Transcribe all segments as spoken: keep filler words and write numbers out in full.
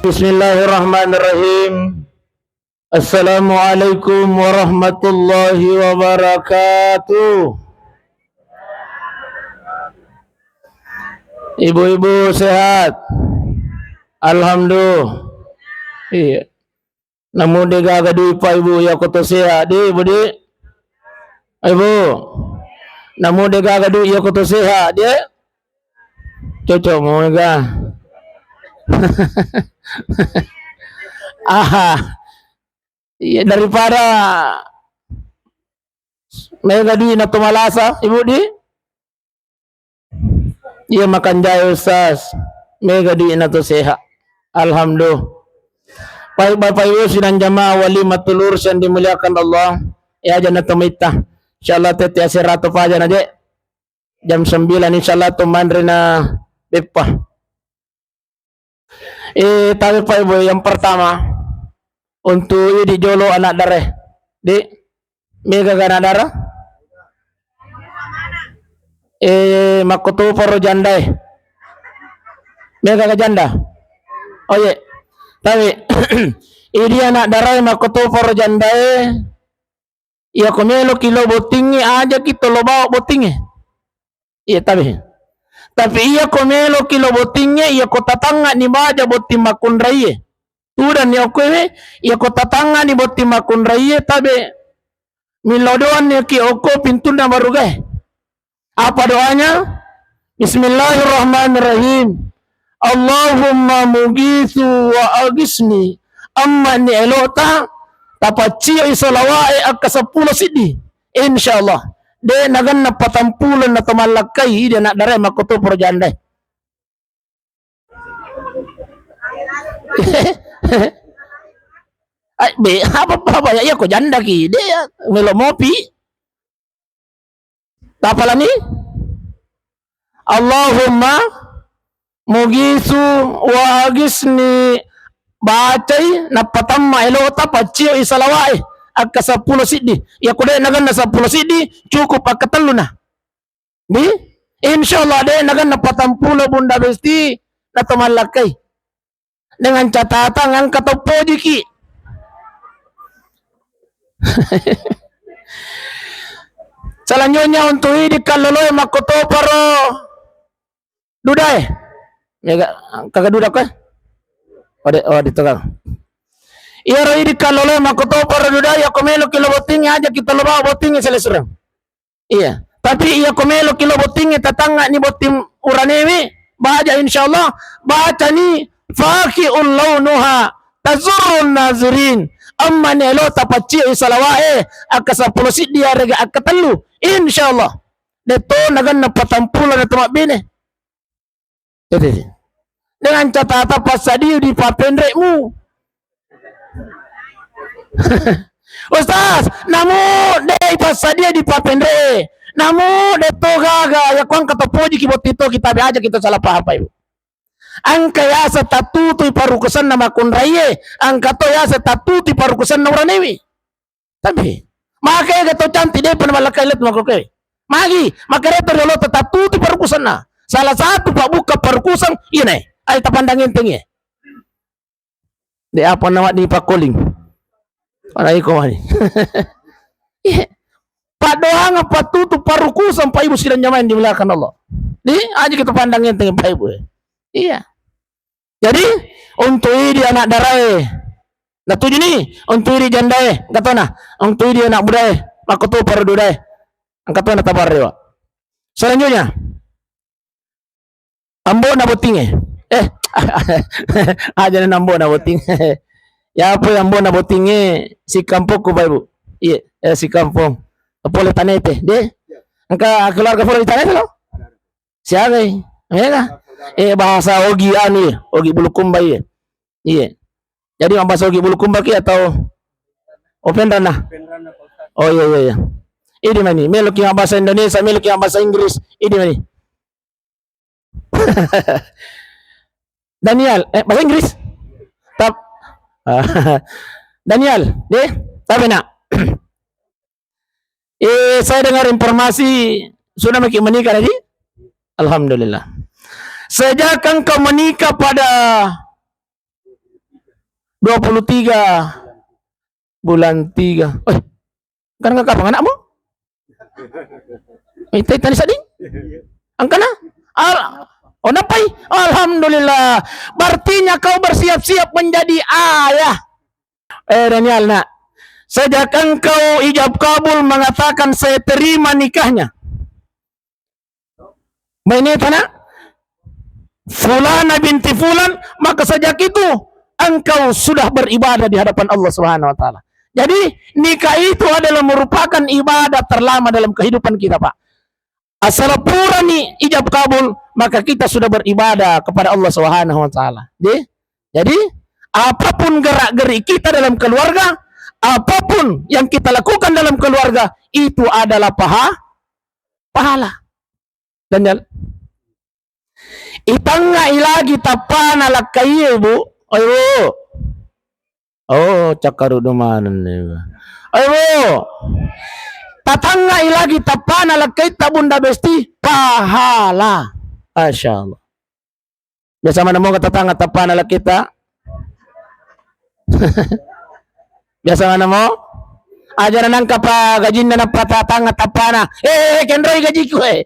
Bismillahirrahmanirrahim. Assalamualaikum warahmatullahi wabarakatuh. Ibu-ibu sehat? Alhamdulillah. Iya. Namu de gaga dui pa ibu, iya ko to sehat de, ibu de. Ibu. Namu de gaga dui, iya ko to sehat de. Cocok mau ga? Aha. Iya, daripada mega dui na to malasa, ibu di? Iya, makan jahe, Ustaz. Mega dui na to sehat. Alhamdulillah. Baik, Bapak Ibu sidang jamaah walimatul urs yang dimuliakan Allah. Ya, jana to mita. Insyaallah tette asera to paja na je. Jam sembilan insyaallah to manre na beppa. Eh, tapi Pak Ibu, yang pertama, untuk idi jolo anak dara. Di, mega ga anak dara? Eh, makkotoparo jandae. Mega ga janda? Oh, iya. Tapi, idi anak darae makkotoparo jandae. Iya ko meloki lo bottingnge, ajaki to lo bawa bottingnge. Iya, tabe. Tapi iya ko meloki lo bottingnge, iya ko tatangnga ni baja botting makkunraiye. Tudanni okkoe, iya ko tatangnga ni botting makkunraiye, tabe. Millau doanni ki okko pintunna marugae. Apa doanya? Bismillahirrahmanirrahim. Allahumma mugisu wa agisni. Amma ni elota, tapaccioi salawae akka seppulo siddi. Insyaallah. De naganna patampulo na to mallakkai, idi anak darae makkotoparo jandae. Ai, be, apa, apa, ya, iya ko jandaki, de ya, melo mopi. Tapalani? Allahumma mugisu wa agisni, bacai, nappatamma elota, paccioi salawae, akka seppulo siddi. Iya ko de naganna seppulo siddi, cukup akka telluna. Di? Insyaallah de naganna patampulo Bunda Besti na to mallakkai. Dengan catatan engka to pojiki. Selanjutnya untuk idi kalloloe makkotoparo dudae. Ya ga, kaga duda koe? Ode, oh, di tukang. Iyaro idi kalloloe makkotoparo dudae, iya ko meloki lo bottingnge, ajaki to lo bawa bottingnge selesureng. Iya. Tapi iya ko meloki lo bottingnge, tatangnga ni botting uranewe, baja insyaallah, bacani faqi'ul launuha tasurrun nazirin. Amma ni elo tapaccioi salawae akka seppulo siddi yarega akka tellu. Insyaallah. Detto naganna patampulo na to mabbene. Jadi, dengan catatan passadia di papenrekmu. Ustaz, namu de passadia di papenre. Namu de to gaga, ya ko engka to pojiki botting to, kita be aja kita salah paham, Pak Ibu. Engka yaseng tattutui parukusanna makkunraie, engka to yaseng tattutui parukusanna uranewe. Tapi, maka ega to cantik, depa na malakkai lettu makkukewe. Magi, maka reto riolo tattutu parukusanna. Salah satu pabbuka parukusang, iya nae. Ai tapandang enteng, iya. De apa nama di pakkoling. Pada iko mani. Iya. Paddoang pattutu parukusang, Pak Ibu sidang jamaah yang dimuliakan Allah. Di, aja kita pandang enteng, Pak Ibu. Iya. Jadi, untuk idi anak darae. Natujuni, untuk idi jandae, engka tona. Untuk idi anak budae, makkotoparo dudae. Engka tona tabarre, Pak. Selanjutnya, ambo na bottingnge. Eh, aja na ambo na botting. Ya apa yang ambo na bottingnge, sikampokku, Pak Ibu. Iya, eh, sikampong. Pole Tanete, de. Engka keluarga pole di Tanete lo? Siagai? Mega? Eh, bahasa Ogi anu, iya, Ogi Bulukumba, iya. Iya. Jadi, mabbahasa Ogi Bulukumba ki atau Openrana? Oh, iya, iya, iya. Idi mani, meloki mabbahasa Indonesia, meloki mabbahasa Inggris, idi mani. Daniel, eh, bahasa Inggris? Tap-, Daniel, de, tapi nak. Eh, saya dengar informasi sudah maki menikah tadi? Alhamdulillah. Sejak engkau menikah pada dua puluh tiga bulan tiga. Eh, kan nggak kapang anakmu? Minta tani sading? Angkana? Al oh, napai? Alhamdulillah. Berartinya kau bersiap-siap menjadi ayah. Eh, Daniel, nak. Sejak engkau ijab kabul mengatakan, "Saya terima nikahnya." Maineta, nak? Fulana binti Fulan, maka sejak itu engkau sudah beribadah di hadapan Allah Subhanahu wa Ta'ala. Jadi, nikah itu adalah merupakan ibadah terlama dalam kehidupan kita, Pak. Asal purani ijab kabul, maka kita sudah beribadah kepada Allah Subhanahu wa Ta'ala. Jadi, jadi, apapun gerak-gerik kita dalam keluarga, apapun yang kita lakukan dalam keluarga, itu adalah paha-, pahala. Daniel. Itangngai lagi tappana lakkaie, Bu. Oi, Bu. Oh, cakkaruddu manenni. Oi, Bu. Tatangngai lagi tappana lakkaitta Bunda Besti, pahala. Masya Allah. Biasa mana mo tatangnga tappana lakkaitta? Biasa mana mo? Aja na nangka pa gajinna nappa tatangnga tappana. Eh, eh, eh, kenroi gajiku, eh.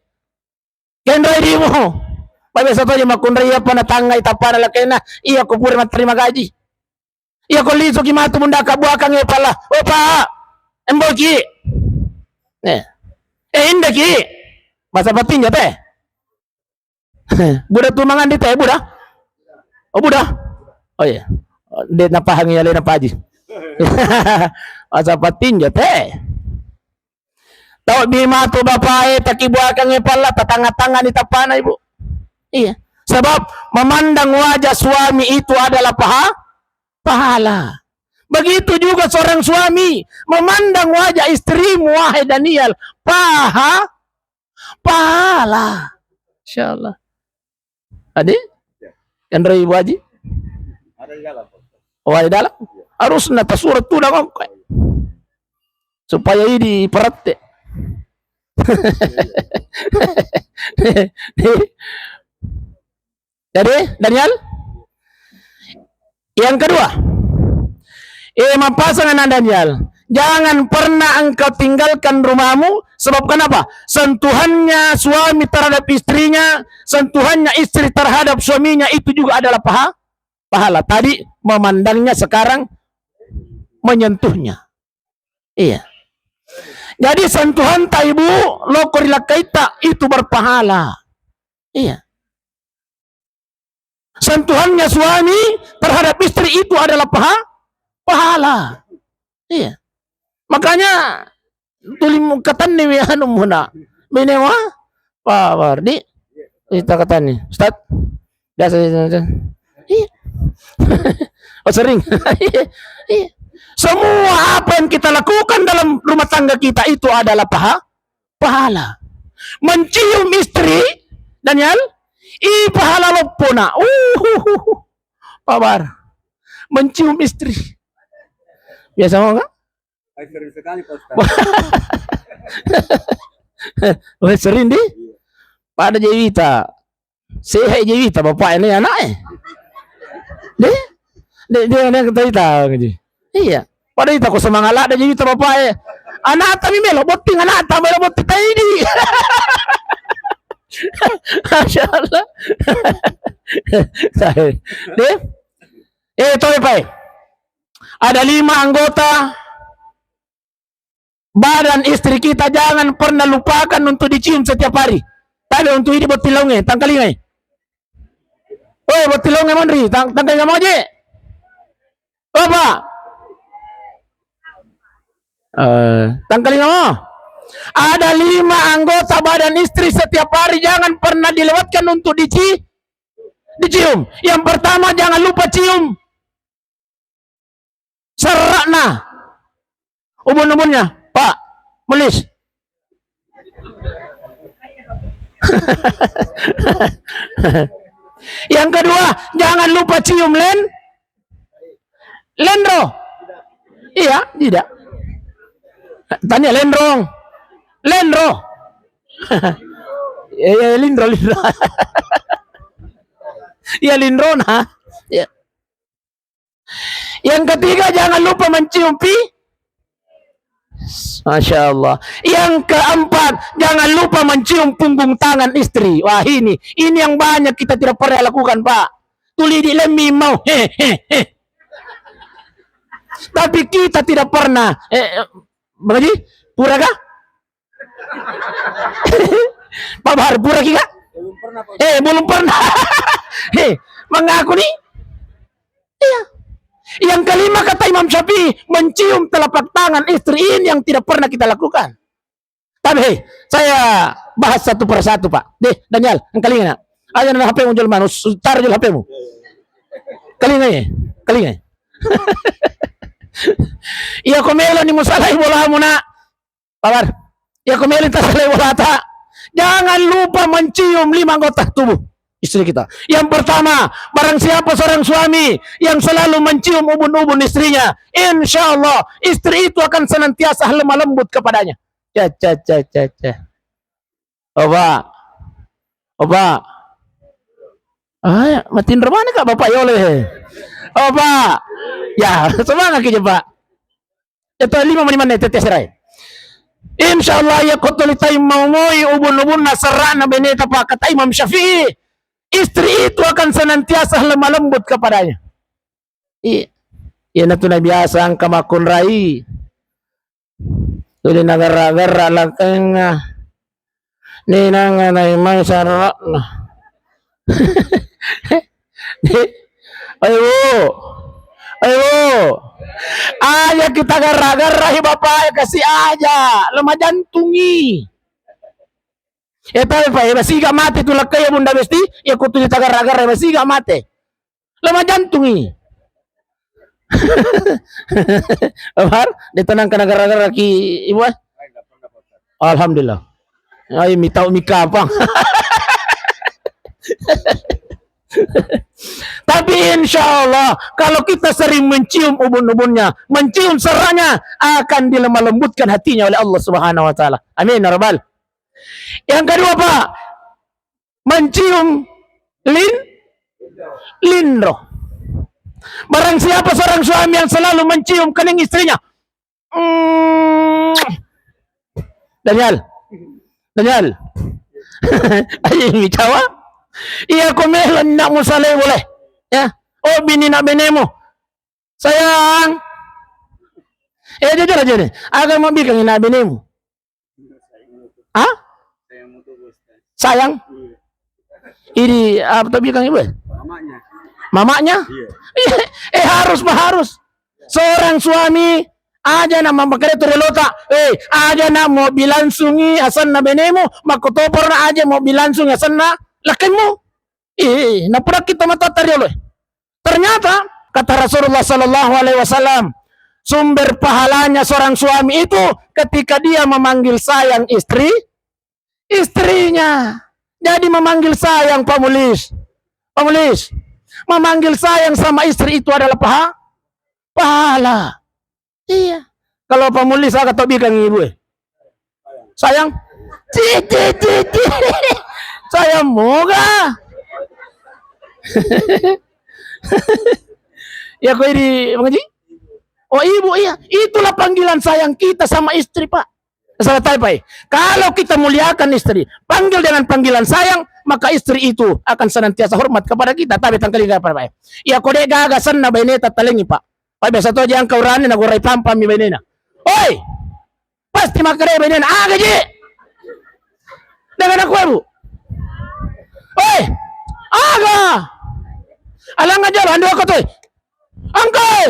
Kenroi dimu. Pabiasa toja makkunrai apa natangngai tappana lakkainna, iya ko pura matterima gaji. Iya ko lisuki matu bunda kabuakang e pala. Oh, Pak, emboki. Eh. Eh, indaki. Masa patinja te. Buda tu mangandi te, buda. Oh, buda. Oh, iya. De napahangi alena paji. Masa patinja te. Tau bi matu bapae takibuakangngi palla, tatangnga-tangngani tappana, Ibu. Iya. Sebab memandang wajah suami itu adalah paha-, pahala. Begitu juga seorang suami memandang wajah istrimu, wahai Daniel, paha-, pahala. Insya Allah. Adi? Enroi Ibu Haji? Ada di dalam, Pak. Oh, ada di dalam? Iya. Harusna tasurat tudang, oke. Supaya idi parette. Jadi, Daniel? Yang kedua, eh, mapasang anak Daniel. Jangan pernah engkau tinggalkan rumahmu. Sebab kenapa? Sentuhannya suami terhadap istrinya, sentuhannya istri terhadap suaminya itu juga adalah paha-, pahala. Tadi memandangnya, sekarang menyentuhnya. Iya. Jadi sentuhanta ibu, loko ri lakkaitta itu berpahala. Iya. Sentuhannya suami terhadap istri itu adalah paha-, pahala. Iya. Makanya tuli mukatanni wi anu muna. Bine wa? Pak Wardi. Kita katani. Ustaz. Biasa, biasa, biasa. Iya. Oh, sering. Iya. Iya. Semua apa yang kita lakukan dalam rumah tangga kita itu adalah paha-, pahala. Mencium istri, Daniel, i pahala loppona. Uh, Pak Bar. Mencium istri. Biasa mau nggak? Eh, sering sekali, Pak Ustaz. Wah, sering di? Iya. Pada jewita. Sehat je wita bapak ini anak eh. Deh? Deh, dia, dia kata wita gitu. Iya. Pada wita ko semangat lah ada je wita bapak eh. Anak tapi melo botting, anak tak melo botting tadi. Masya Allah. Deh? Eh, tahu apa eh? Ada lima anggota badan istri kita jangan pernah lupakan untuk dicium setiap hari. Tapi untuk ini botting launge, tangkalingai. Oh, botting launge monri, tang tangkalinga mo je. Apa? Eh, tangkalinga mo. Ada lima anggota badan istri setiap hari jangan pernah dilewatkan untuk dici dicium. Yang pertama jangan lupa cium serrakna. Ubun-ubunnya, Pak, melis. Yang kedua, jangan lupa cium len-, lenro. Iya, tidak. Tanya lenrong. Lenro. Iya, iya, linro, linro. Iya, linro nah. Iya. Yang ketiga, jangan lupa mencium pi-, Masya Allah. Yang keempat, jangan lupa mencium punggung tangan istri. Wah, ini, ini yang banyak kita tidak pernah lakukan, Pak. Tuli di lemi mau. He, he, he. Tapi kita tidak pernah. Eh, eh, Bang Haji, pura kah? Pak Bahar, pura ki kah? Belum pernah, Pak. Eh, belum pernah. Eh, mengaku nih. Iya. Yang kelima, kata Imam Syafi'i, mencium telapak tangan istri, ini yang tidak pernah kita lakukan. Tapi, hei, saya bahas satu per satu, Pak. Deh, Daniel, engkalinga, nak. Aja na H P-mu jolo manus, taruh jolo H P-mu. Kalinga ya, kalinga. Iya, ko melo ni musalai bolamu, nak. Sabar. Ya, ko melo tasalai bolata. Jangan lupa mencium lima anggota tubuh istri kita. Yang pertama, barang siapa seorang suami yang selalu mencium ubun-ubun istrinya, insya Allah istri itu akan senantiasa lemah lembut kepadanya. Ca, ca, ca, ca, ca. Oba. Oba. Ah, ya, matinro mana kak bapak yole? Oba. Ya, semangat ki, Pak. Itu lima mani manne tette serai. Insya Allah, ya, ko tuli tai maumoi ubun-ubunna serrana beneta, Pak, kata Imam Syafi'i, istri itu akan senantiasa lemah lembut kepadanya. Iya. Iya, natu na biasa engka makkunrai. Tuli nagarra-garra lakenga. Ninanga nai mai sarra'na. Ayo. Ayo. Aja kita garra-garra hi bapak, kasih aja. Lemah jantungi. Eh, tapi, Pak, eh, basiga mate tu lakkai ya Bunda Besti, ya kutu kita garra-garra, basiga mate. Lemah jantungi. Amar, ditenangkan gara-gara ki ibu, eh? Alhamdulillah. Ayo, mitau mikapang. Tapi insya Allah, kalau kita sering mencium ubun-ubunnya, mencium serranya, akan dilemah lembutkan hatinya oleh Allah Subhanahu wa Ta'ala. Amin, ya Rabbal. Yang kedua, Pak, mencium lin-, linro. Barang siapa seorang suami yang selalu mencium kening istrinya, mm, Daniel, Daniel, ayo micawa. Iya, ko melo nak musalai boleh. Ya, oh, bini nak benemu. Sayang. Eh, jujur aja nih. Aga mau bikin nak benemu? Hah? Sayang? Ini apa tadi bilang ibu? Mamanya. Mamanya? Iya. Eh, harus, Pak, harus. Seorang suami aja na mamakere tu relota. Eh, aja na mau bilansungi asanna benemu, makkotoporna aja mau bilansungi asanna lakemu. Eh, napura kita mata tariolo. Ternyata, kata Rasulullah sallallahu alaihi wasallam, sumber pahalanya seorang suami itu ketika dia memanggil sayang istri, istrinya. Jadi memanggil sayang, Pak Mulis. Pak Mulis, memanggil sayang sama istri itu adalah paha-, pahala. Iya. Kalau Pak Mulis, saya kata bikin ibu, eh. Sayang. Ci, ci, ci, ci. Sayang, moga. Ya, kau ini, Bang Haji? Oh, ibu, iya. Itulah panggilan sayang kita sama istri, Pak. Salah tai, Pak. Kalau kita muliakan istri, panggil dengan panggilan sayang, maka istri itu akan senantiasa hormat kepada kita. Tapi tangkali nggak apa, Pak. Ya, kode gaga senna baineta talengi, Pak. Pak, biasa to jangka urane na gorai pampa mi bainena. Oi! Pasti makkeda bainena, "Aga je?" Dengan aku, Bu. Oi! Aga? Alang aja lo, ando aku tuh. Angkai!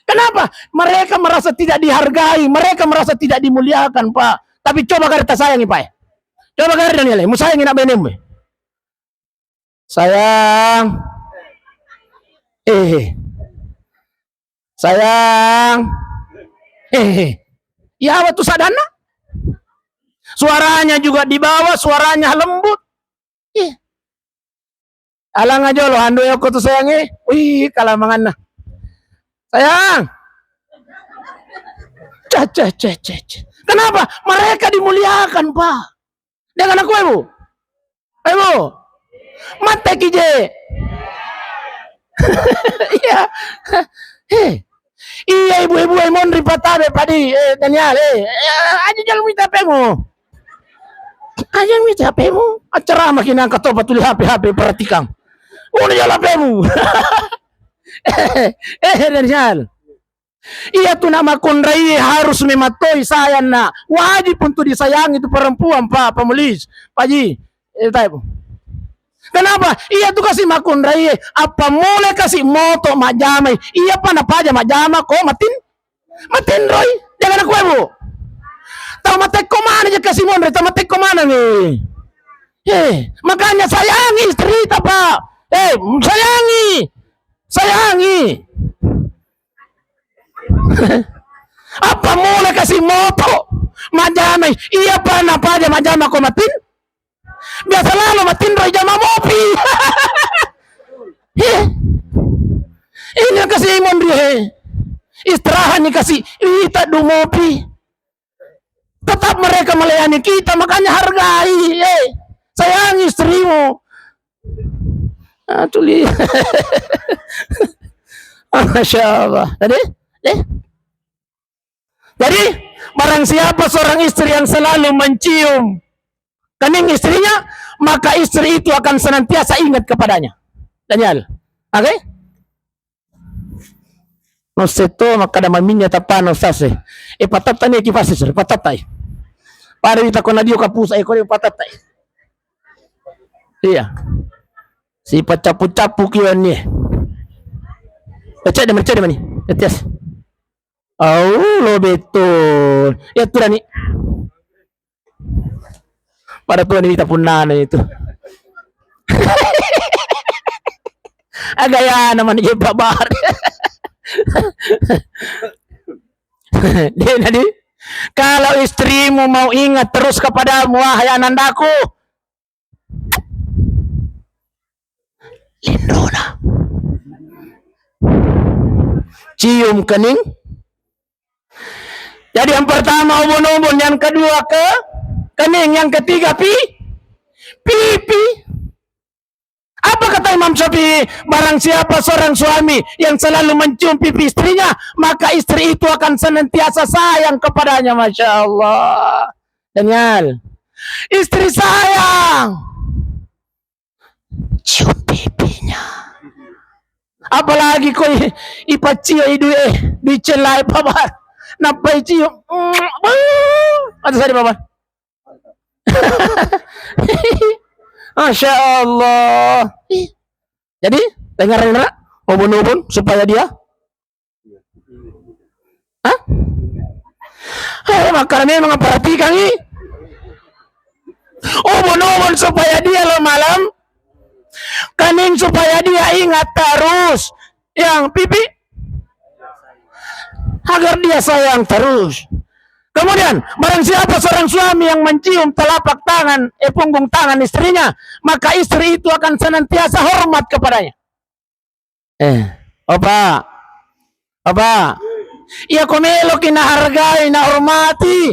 Kenapa? Mereka merasa tidak dihargai, mereka merasa tidak dimuliakan, Pak. Tapi coba kare tasayangi, Pak. Coba kare, Daniel, mu sayangi nak bainemu. Sayang. Eh. Sayang. Eh. Ya, apa tuh sadana? Suaranya juga di bawah, suaranya lembut. Eh. Alang aja lo, ando yoko tuh sayang, eh. Wih, kalamanganna. Sayang. Cah, cah, cah, cah, cah. Kenapa? Mereka dimuliakan, Pak. Dengan aku, Ibu. Ibu. Mate kije. Iya. Heh. Iya, ibu-ibu, eh, monri patabe padi, eh, Daniel, eh, eh, aja jalo mita H P-mu. Aja mita H P-mu. Acara makin angkat topa tuli H P, H P perhatikan. Udah jalo H P-mu. Eh, eh, Daniel. Iya tu nak makunrai harus mematoi sayang nak. Wajib untuk disayangi tu perempuan, Pak, Pak Mulis, Pak Ji. Eh, tahu. Kenapa? Iya tu kasi makunrai, apa mulai kasi moto majamai. Iya pa napaja majama ko matin, matinroi. Jangan aku, Bu. Tau matekko mana je kasi monre, tau matekko mana nih. Eh, makanya sayangi istri ta, Pak. Eh, sayangi. Sayangi. Apa mulai kasi moto majamai. Iya pa napaja majama ko matin. Biasa lalo matinro jama mopi. Heh. Ini kasi monri he. Istirahat ni kasi ita du mopi. Tetap mereka melayani kita, makanya hargai, eh. Sayangi istrimu. Ah, tuli. Masya Allah. Tadi? Eh? Jadi, barang siapa seorang istri yang selalu mencium kening istrinya, maka istri itu akan senantiasa ingat kepadanya. Daniel. Oke? Nussetto makkada maminnya tappa nussase. Eh, patatta ni kipas, eh, patatta, eh. Pada wita kona dio kapusa, eh, kona patatta, eh. Iya. Si paccapu-capu kiwan ni. Pecet deh, pecet deh mani. Etias. Au, lo betul. Ya, tu, Dani. Pada tuan ini tapunnana itu. Agayana mani je pabar. Dia tadi, kalau istrimu mau ingat terus kepadamu, wahai anandaku, lindona. Cium kening. Jadi yang pertama ubun-ubun, yang kedua ke kening, yang ketiga pi pipi. Apa kata Imam Syafi'i? Barang siapa seorang suami yang selalu mencium pipi istrinya, maka istri itu akan senantiasa sayang kepadanya. Masya Allah. Daniel, istri sayang. Cium pipinya. Apalagi koi ipacio i dui, eh, dui celai papa. Nappai cium. Ada sadi papa. Masya Allah. Jadi, dengar-dengar, ubun-ubun supaya dia Hah? Eh, makkada memang perhatikan i. Ubun-ubun supaya dia lo malam. Kening supaya dia ingat terus. Yang pipi. Agar dia sayang terus. Kemudian, barang siapa seorang suami yang mencium telapak tangan, eh, punggung tangan istrinya, maka istri itu akan senantiasa hormat kepadanya. Eh, opa, opa, iya ko meloki nahargai, nahormati,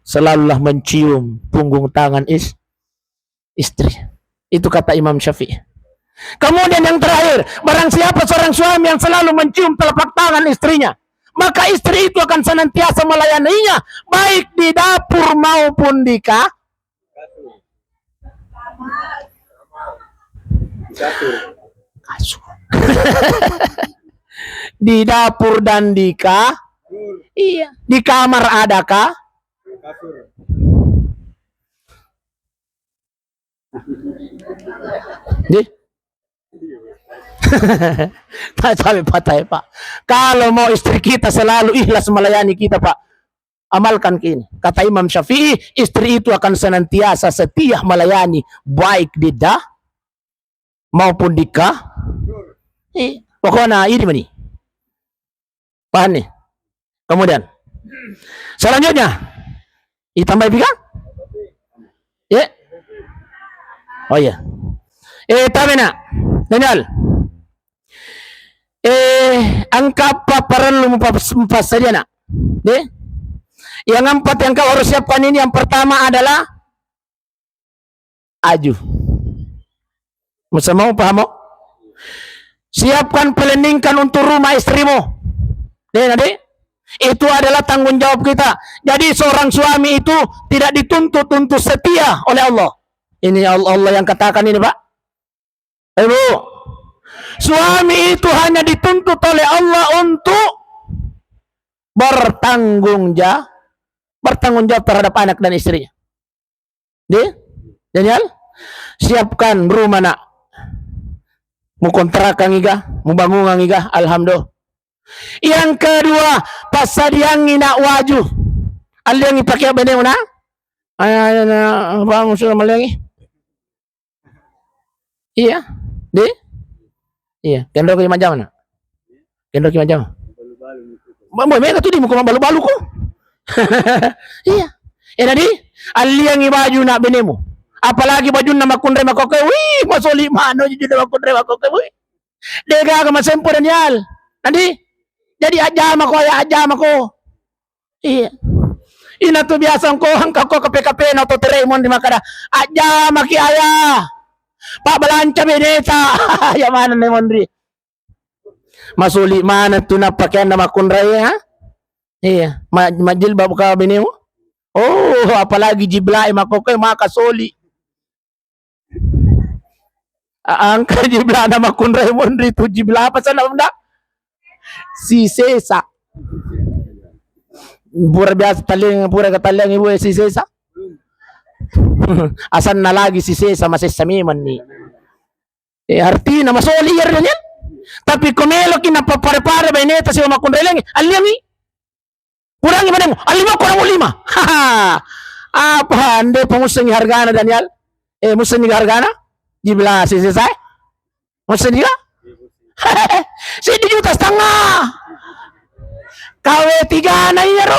selalulah mencium punggung tangan is-, istri. Itu kata Imam Syafi'i. Kemudian yang terakhir, barang siapa seorang suami yang selalu mencium telapak tangan istrinya, maka istri itu akan senantiasa melayaninya, baik di dapur maupun di ka-, Kasur. Di dapur dan di ka-, iya. Di kamar adakah? Di? Tak sampai patah ya, Pak. Kalau mau istri kita selalu ikhlas melayani kita, Pak, amalkan ini. Kata Imam Syafi'i, istri itu akan senantiasa setia melayani, baik di da-, maupun di ka-, eh, pokoknya ini mani. Paham nih? Kemudian, selanjutnya, ditambahi pika? Ya? Oh iya. Eh, tabe nak. Daniel. Eh, engka apa parellu mupas-, mupassadia, nak? Deh? Yang empat yang kau harus siapkan ini, yang pertama adalah aju. Masa mau paham, mau? Siapkan, planningkan untuk rumah istrimu. Deh, nah, deh. Itu adalah tanggung jawab kita. Jadi, seorang suami itu tidak dituntut untuk setia oleh Allah. Ini Allah, Allah yang katakan ini, Pak. Ibu, suami itu hanya dituntut oleh Allah untuk bertanggung ja-, bertanggung jawab terhadap anak dan istrinya. Di? Daniel, siapkan rumah, nak. Mu kontrakan iga, mu bangungan iga, alhamdulillah. Yang kedua, passadiangi, nak, waju. Alliangi pakai bene, nak. Ayo, ayo, nak, apa musuh malliangi? Iya. Di? Iya. Kenro ki majama, nak. Kenro ki majama. Ba-, ba-, mega tu di muka balu-balu ko. Iya. Eh, tadi, alliangi baju, nak, benemu. Apalagi bajunna makkunrai makoke. Wih, masoli mano jujur makkunrai makoke. Wih. Degaga masempo, Daniel. Nanti jadi ajama ko, ya, ajama ko. Iya. Ina tu biasa engko engka ko kape-kape na to tere monri makkada, "Ajjamaki, Ayah. Pabbalanca beneta." Ya maneng ne monri. Masuli maneng tu nappakeanna makkunrai, ha? Iya. Ma-, majilbab ka benemu? Oh, apalagi jiblae makkokkoe maka soli. A-, engka jiblana makkunrai monri tu jibla apa sana, Bunda? Sisesa. Pura biasa talliang, pura katalliang ibu e sisesa. Asanna lagi sisesa, masessa memang ni. Eh, artina masoli iyaro, Daniel. Tapi ko meloki napappada-pada baineta sibawa makkunrai laingnge, alliangngi. Kurangi maneng, allimakko orang lima. Haha. Apa ande pamussengi hargana, Daniel? Eh, mussengi hargana? Jibla sisesa e? Mussengi ga? Siddi juta setengah. K W tiga na iyaro.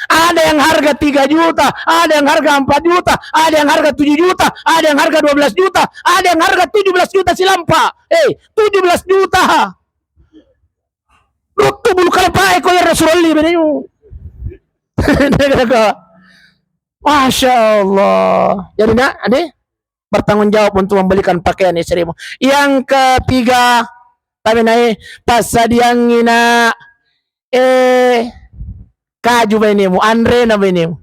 Ada yang harga tiga juta, ada yang harga empat juta, ada yang harga tujuh juta, ada yang harga dua belas juta, ada yang harga tujuh belas juta silampa. Eh, tujuh belas juta. Ruttu bulu kalepae ko iyaro surolli benemu. Masya Allah. Jadi, nak, ade, bertanggung jawab untuk membelikan pakaian istrimu. Yang ketiga, tapi nae, passadiangi, nak, eh, kaju benemu, anrena benemu.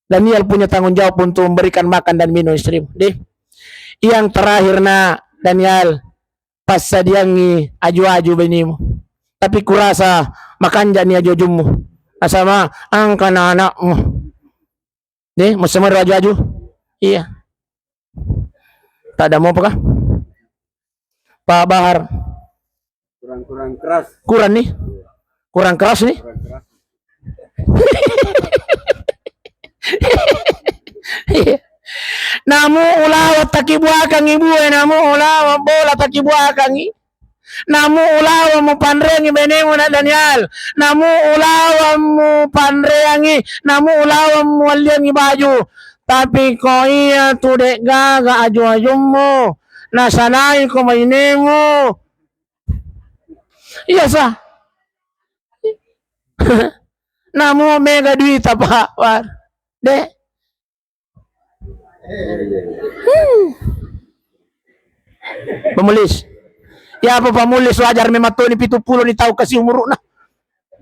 Daniel punya tanggung jawab untuk memberikan makan dan minum istrimu. Deh. Yang terakhir, nak, Daniel, passadiangi aju-aju benemu. Tapi kurasa makanja ni aju-ajummu. Nasaba engka na anakmu. Deh, musemero aju-aju. Iya. Tak ada mau apa kah? Pak Bahar. Kurang-kurang keras. Kurang nih. Kurang keras nih. Kurang keras. Namu ulawa takibuakangngi bue, namu ulawa bola takibuakangngi. Namu ulawa mupanreangngi benemu, nak Daniel. Namu ulawa mupanreangngi, namu ulawa mualliangngi baju. Tapi ko iya tu de'gaga aju-ajummu, nasanai ko mainemu. Iya sa. Namu mega duita, Pak. Wah. De'. Hmm. Pamulis. Ya apa pamulis, wajar memang toni pitu pulo ni tau kasi umuruna.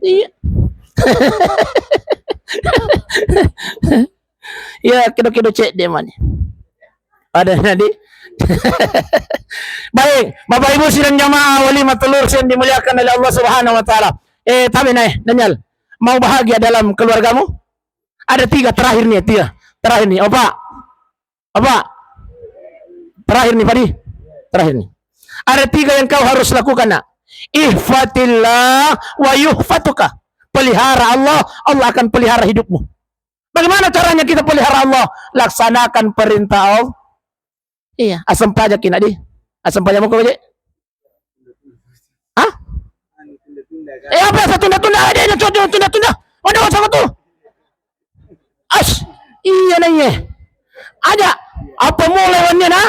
Iya. Ya, kedo-kedo cedde mani. Ada tadi. Baik, Bapak Ibu sidang jamaah walimatul urs yang dimuliakan oleh Allah Subhanahu wa Ta'ala. Eh, tapi nae, Daniel, mau bahagia dalam keluargamu? Ada tiga terakhir nih, tiga. Terakhir nih, Opa. Apa? Terakhir nih, Padi. Terakhir nih. Ada tiga yang kau harus lakukan, nak. Ihfatillah wa yuhfatuka. Pelihara Allah, Allah akan pelihara hidupmu. Bagaimana caranya kita pelihara Allah? Laksanakan perintah Allah. Iya, asempajaki, nak, di. Asempajammu ko, Pak Haji? Hah? Eh, apa yang tunda-tunda? Ada yang tunda-tunda. Mana masa tu? As, iya na, iya. Aja, apa mulai wannya na?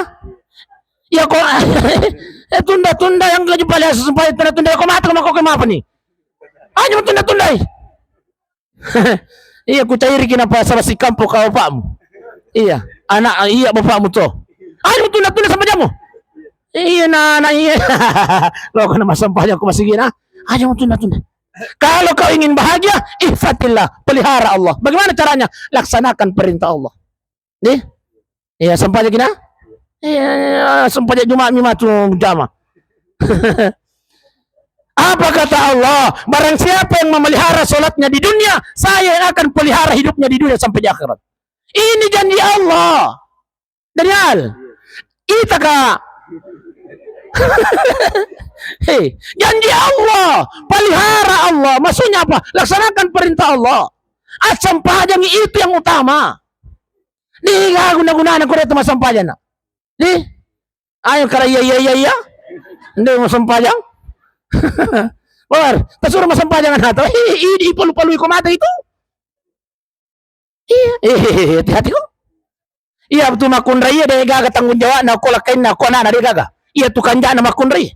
Ya ko, eh, tunda-tunda yang kaju paling asa supaya tunda-tunda ko mata ko mako ke mapa ni? Aja tunda-tunda. Iya, ku cairiki napa saba sikampo ka bapakmu. Iya, anak, iya, bapakmu to. Aja tunda-tunda sampai jamu. Iya, na, na, iya. Lo kana massempajang ko masigi na. Aja mau tunda-tunda. Kalau kau ingin bahagia, ihfatillah, pelihara Allah. Bagaimana caranya? Laksanakan perintah Allah. Nih? Iya, sempajang kina? Iya, sempajang Jumat mi matu jama. Apa kata Allah? Barang siapa yang memelihara sholatnya di dunia, saya yang akan pelihara hidupnya di dunia sampai di akhirat. Ini janji Allah. Daniel, ita ka. Hei, janji Allah, pelihara Allah. Maksudnya apa? Laksanakan perintah Allah. Assempajangi itu yang utama. Di guna-gunana ko de' tu massempajang na. Di, ayo kara iya, iya, iya, iya. Nde' massempajang. Bar, tasuro massempajang anak tu. Hi, hi, di palu-palui ko mata itu. Iya, eh, hati-hati ko. Iya, tu makkunrai iya de' gaga tanggung jawabna ko lakkainna ko anakna de' gaga. Iya tu kanjana makkunrai.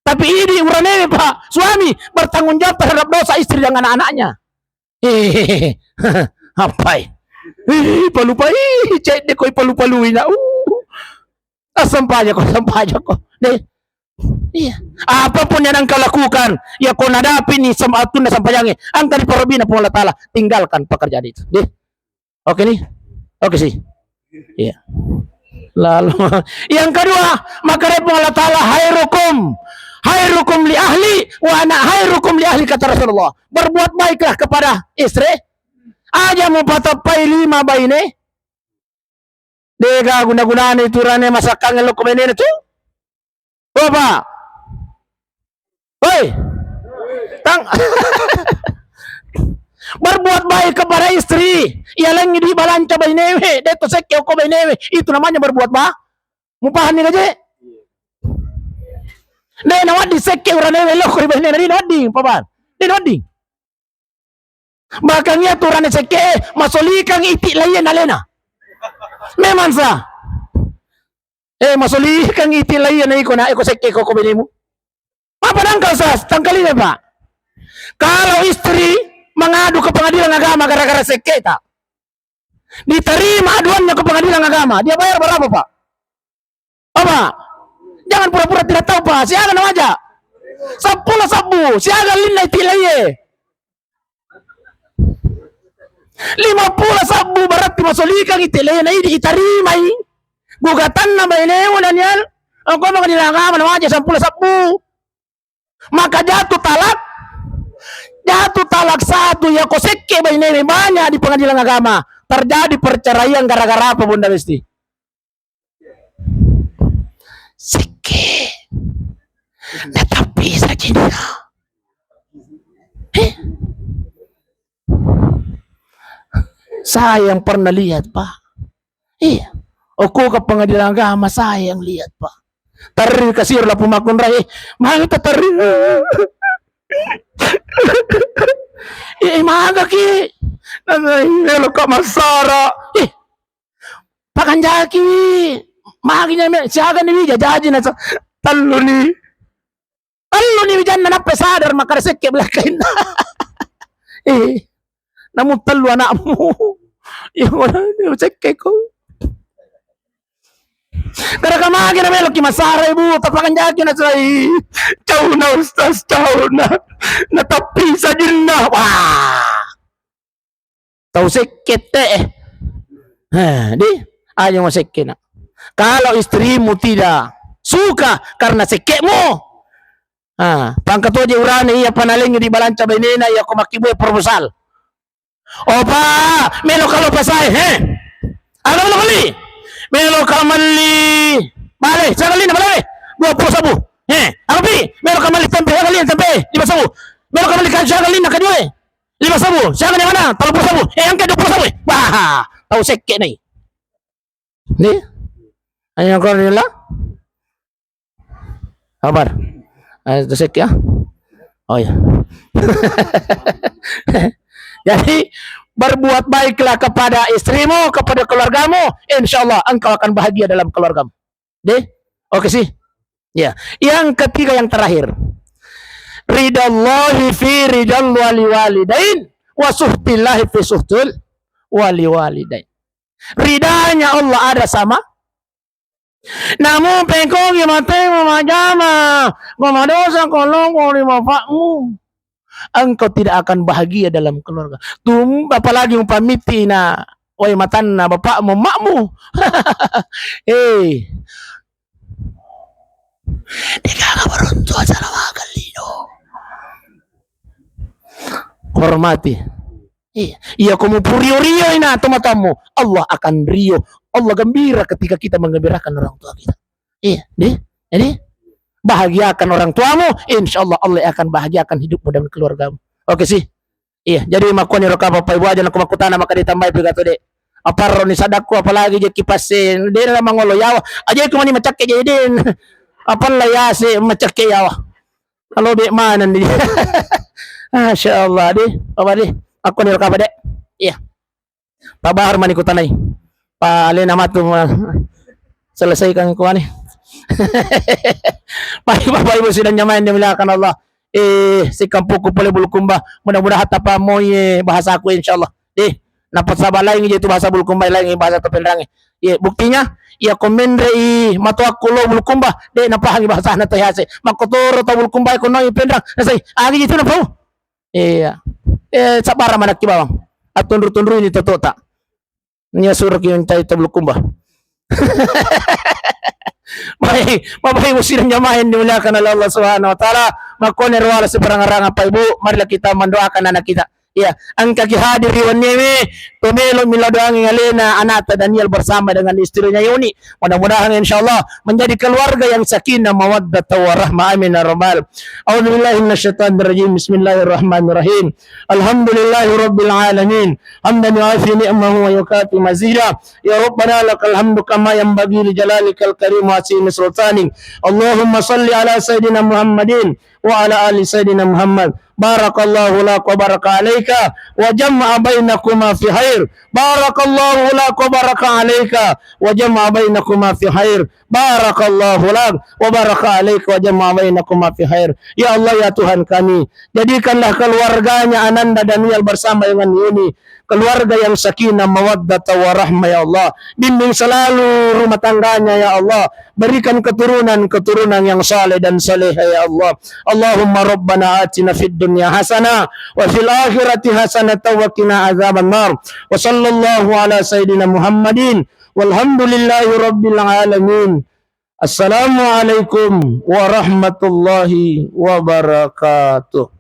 Tapi idi uranewe, Pak, suami bertanggung jawab terhadap dosa istri dan anak-anaknya. Eh, apai? Eh, palu-palui, cedde' ko palu-palui na. Uh. Assempaja ko, assempaja ko. Deh. Iya. Apapun yang engkau lakukan, ya ko nadapi ni sem-, atunna sempajangnge, engka diparobina Puang Allah Taala, tinggalkan pekerjaan itu. Deh. Oke nih. Oke sih. Iya. Lalu yang kedua, maka Puang Allah Taala, "Khairukum, khairukum li ahli wa ana khairukum li ahli," kata Rasulullah. Berbuat baiklah kepada istri. Aja mupatappai lima baine. De' gaga guna-gunana itu urane masakkangnge lo ko bainena tu. Coba. Woi. Tang. Berbuat baik kepada istri. Iya lengngi di balanca bainewe, de' to sekke ko bainewe. Itu namanya berbuat ba-, mupahanni gaje? De' nawedding sekke uranewe lo ko ri bainena, de' nawedding, papan. De' nawedding. Bahkan iya tu urane sekke, masolikangngi iti laiye nalena. Memang sa. Eh, masolikangngi iti laiye na iko na, iko sekke ko, ko benemu. Apa nangkal sa, tangkalinga, Pak. Kalau istri mengadu ke pengadilan agama gara-gara sekke ta. Diterima aduannya ke pengadilan agama, dia bayar berapa, Pak? Apa? Jangan pura-pura tidak tahu, Pak. Siaga na waja? Seppulo sabbu. Siaga linna iti laiye? Lima pulo sabbu berarti masolikangngi iti laiye na idi itarimai gugatanna bainewe, Daniel. Engka maka dilangama na waja seppulo sabbu. Maka jatuh talak, jatuh talak satu, ya ko sekke bainewe banyak di pengadilan agama. Terjadi perceraian gara-gara apa, Bunda Besti? Sekke. Natappi sajinna. Eh? Saya yang pernah lihat, Pak. Iya. Okko ke pengadilan agama, saya yang lihat, Pak. Terri kasiro lapong makkunrai. Magi terri. Eh, maga ki. Nasa, eh, lo kok masara. Eh, Pakanjaki. Magi nyame, siaga ni wija jaji na sa-, tellu ni. Tellu ni wijanna nappa sadar makkada sekke belakkainna. Eh, namu tellu anakmu. Iya, mana sekke ko. Gara-gara magi na meloki masara, Ibu, tapakanjaki na sai. Cauna, Ustaz, cauna. Natappi sajinna. Wah. Tau sekke te, eh. Heh, di, aja mau sekke, nak. Kalau istrimu tidak suka karena sekkemu, ah, pangkat aja urane iya panalengi di balanca bainena iya ko makkibue proposal. Opa, melo kalau pasai, he? Aga melo melli? Melo ka melli bale, siaga linna bale? Dua puluh sabu. He, aga pi? Melo ka melli tempe, siaga linna tempe? Lima sabu. Melo ka melli kaju, siaga linna kaju, eh? Lima sabu. Siaga ni mana? Tellu puluh sabu. Eh, engka dua puluh sabu, eh? Wah, tau sekke nai. Ni? Ayo ko ni lah. Sabar. Eh, terus ya. Oh ya. Jadi, berbuat baiklah kepada istrimu, kepada keluargamu, insya Allah engkau akan bahagia dalam keluargamu. Deh? Oke sih. Ya. Yang ketiga, yang terakhir. Ridallahi fi ridal wali walidain, wa suhtillahi fi suhtul wali walidain. Ridanya Allah ada sama Namu pekogi matemu majama, ko madosa ko lompo ri bapakmu, engkau tidak akan bahagia dalam keluarga. Tum-, apalagi mupamiti na, wai matanna bapakmu, makmu. Eh. Degaga beruntung salah makan lino. Hormati. Iya, iya, ko mupurio-rio ina tomatoammu, Allah akan rio. Allah gembira ketika kita menggembirakan orang tua kita. Iya, deh. Jadi, bahagiakan orang tuamu, insya Allah Allah akan bahagiakan hidupmu dan keluargamu. Oke sih. Iya, jadi makkoni ro kapa Bapak Ibu aja nako makkutana maka ditambai pigato de. Aparro ni sadakku apalagi je kipasse de na mangolo yawa. Aja ku mani macakke je de. Apalla yase macakke yawa. Kalau de mana ni. Masya Allah de. Apa de? Aku ni ro kapa de. Iya. Pak Bahar mani kutanai. Pak Alena matu ma-, selesaikan kuani. Baik, Bapak Ibu sidang jamaah yang dimuliakan Allah. Eh, si kampungku pole Bulukumba. Mudah-mudahan tapa moye bahasaku, insya Allah. Eh, napa saba lain je tu bahasa Bulukumba, lain bahasa to Penrang. Ye, buktinya, iya ko menre i matoakku lo Bulukumba, de napahangi bahasana to yase. Makkotoro to Bulukumba ko noi Penrang. Nasai, agi je tu napau. Iya. Eh, sabbara manakki bawang. Attunru-tunru ini totota. Nia suruh ki mencari to Bulukumba. Baik, Bapak Ibu sidang jamaah yang dimuliakan oleh Allah Subhanahu wa Ta'ala, makkone ruala seberang-rang apa Ibu, marilah kita mendoakan anak kita. Iya, engka ki hadiri wenniewe, to melo mila doangi alena anakta Daniel bersama dengan istrinya Yuni. Mudah-mudahan insya Allah menjadi keluarga yang sakinah mawaddah warahmah. Amin ya rabbal. A'udzubillahi minasyaitonirrajim. Bismillahirrahmanirrahim. Alhamdulillahi rabbil alamin. Hamdan yuafi ni'mahu wa yukafi mazida. Ya Rabbana lakal hamdu kama yanbaghi li jalalikal karim wa azimi sultanik. Allahumma salli ala sayyidina Muhammadin wa ala ali sayyidina Muhammad. Barakallahu lak wa baraka alaika wa jama'a bainakuma fi khair. Barakallahu lak wa baraka alaika wa jama'a bainakuma fi khair. Barakallahu lak wa baraka alaika wa jama'a bainakuma fi khair. Ya Allah, ya Tuhan kami, jadikanlah keluarganya Ananda Daniel bersama dengan Yuni keluarga yang sakinah mawaddah warahmah, ya Allah. Bimbing selalu rumah tangganya, ya Allah. Berikan keturunan-keturunan yang saleh dan salehah, ya Allah. Allahumma rabbana atina fid dunya hasanah wa fil akhirati hasanah wa qina adzabannar. Wa sallallahu ala sayyidina Muhammadin walhamdulillahi rabbil alamin. Assalamualaikum warahmatullahi wabarakatuh.